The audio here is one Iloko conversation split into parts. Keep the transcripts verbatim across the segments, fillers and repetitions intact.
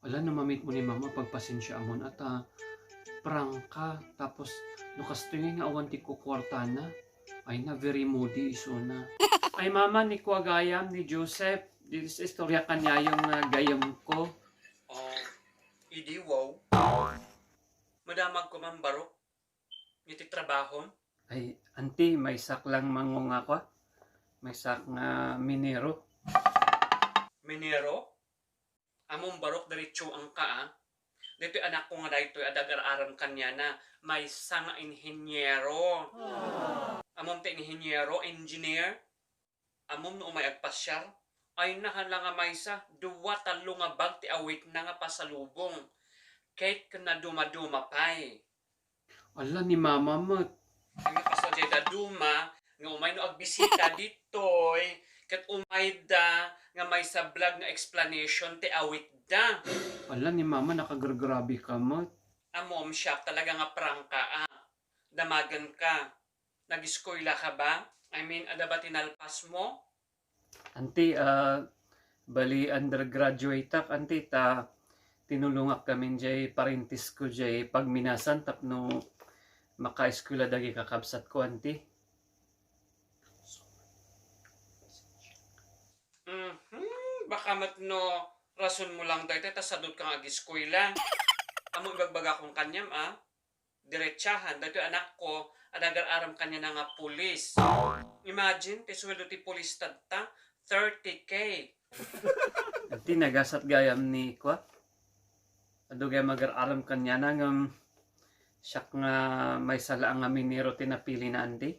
Ala, no ma-meet mo ni mama, pagpasensiaamon a ta prank ka. Tapos, no kastoy nga awan ti kukuartana, ay na, very moody isuna. Ay mama, ni kua gayam ni Joseph, ditoy istorya kaniayo nga gayam ko. Oh, idi wow. Madamag ko man barok iti trabahom. Ay, anti, maysak lang mango nga kua. Maysak nga minero. Minero? Ammom barok, diretsoanka, a. Ditoy anakko nga daytoy a agar-aram kaniana, maysa nga inhiniero. Ammom ti inhiniero, engineer? Ammom no umay agpasiar? Ay na, hala nga maysa, dua, tallo nga bag ti awitna nga pasalubong. Ket ken nadumaduma pay. Ala, ni mama met. Ay, nga kasla diay daduma nga umay no agbisita ditoy, ket umayda nga maysa blag nga explanation ti awitda. Ala, ni mama, nakagragrabi ka met. Ammom, siak talaga nga prangka, a. Damagen ka. Nag-eskwela ka ba? I mean, adda ba ti nalpas mo? Anti, ah, bali undergraduate ak, anti, ta tinulongak ngamin diay parentes ko diay pagminasan tapno makaeskwela dagiti kakabsat ko, anti. Mhm, baka met no rason mo lang daytoy ta sadut ka nga ageskwela. Ammom ibagbagakon kaniam, a. Diretsahan, daytoy anakko, adda agar-aram kaniana nga pulis. Imagine, ti sueldo ti pulis tatta, thirty K. Anti, nagasat gayam ni kua. Adu gayam agar-aram kaniana ngem siak nga maysa laeng nga minero ti napilina, anti.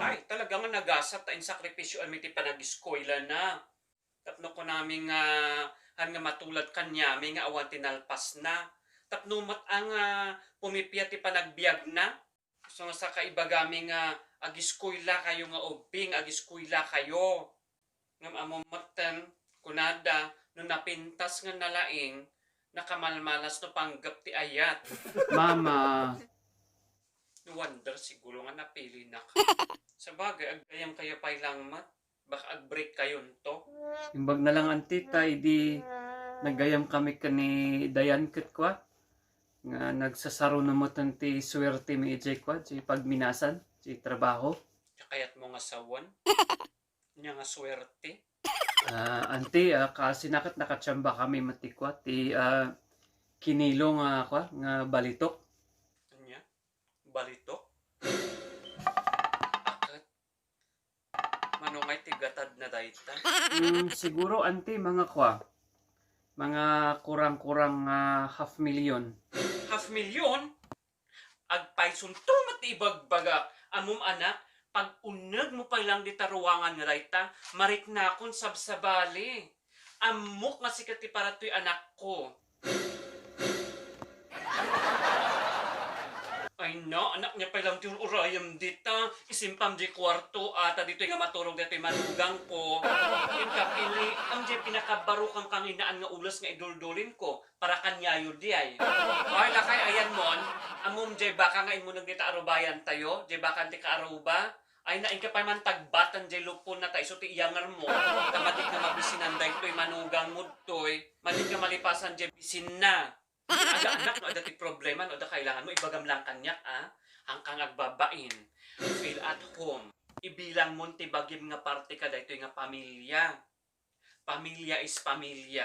Ay, talaga nga nagasat ta insakripisioanmi ti panageskwelana. Tapno kunami nga, han nga matulad kaniami nga awan ti nalpasna. Tapno met a nga pumipia ti panagbiagna. Isu nga saka ibagami nga ageskwela kayo nga ubbing, ageskwela kayo. Ngem ammom metten, kunada, no napintas nga nalaing, nakamalmalas no panggep ti ayat. Mama. No wonder siguro nga napilinak. Sabagay, aggayam kayo pay lang met. Baka ag-break kayonto. Imbag na lang, anti, ta idi naggayam kami ken ni Dayan ket kua, nga nagsasarona metten ti suertemi idiay kua, ti pagminasan, ti trabaho. Kayatmo nga sawen? Ania nga suerte? Ah, anti, ah, kaasina ket nakatiamba kami met ti kua, ti, ah, kinilo nga kua, nga balitok. Ania? Balitok? Aket? Mano ngay ti gatadna dayta? Hmm, siguro, anti, mga kua, mga kurang-kurang nga half million. Half million? Agpayson to met ti ibagbagak. Ammom, anak, pag-unegmo pay lang dita ruangan nga dayta, mariknakon sabsabali. Ammok nga sika ti para toy anakko. Ay na, anak, nia pay lang ti ur-urayem dita. Isimpam diay kuarto, a, ta ditoy nga maturog daytoy manugangko. Inka pili, am diay pinakabarukam kanginaan nga ules nga iduldulinko. Para kaniayo diay. Ay, lakay, ayanmon, ammom diay baka nga immuneg dita arubayantayo, diay baka ti kaaruba. Ay na, inka pay man tagbatan diay luponna ta isu ti iyangermo. Ta madi nga mabisinan daytoy manugangmo ditoy, madi nga malipasan diay bisinna. Adda, anak, no adda ti problema, no adda kailanganmo, ibagam lang kaniak, a. Hanka nga agbabain. Feel at home. Ibilangmon ti bagim nga parte kadaytoy nga pamilya. Pamilya is pamilya.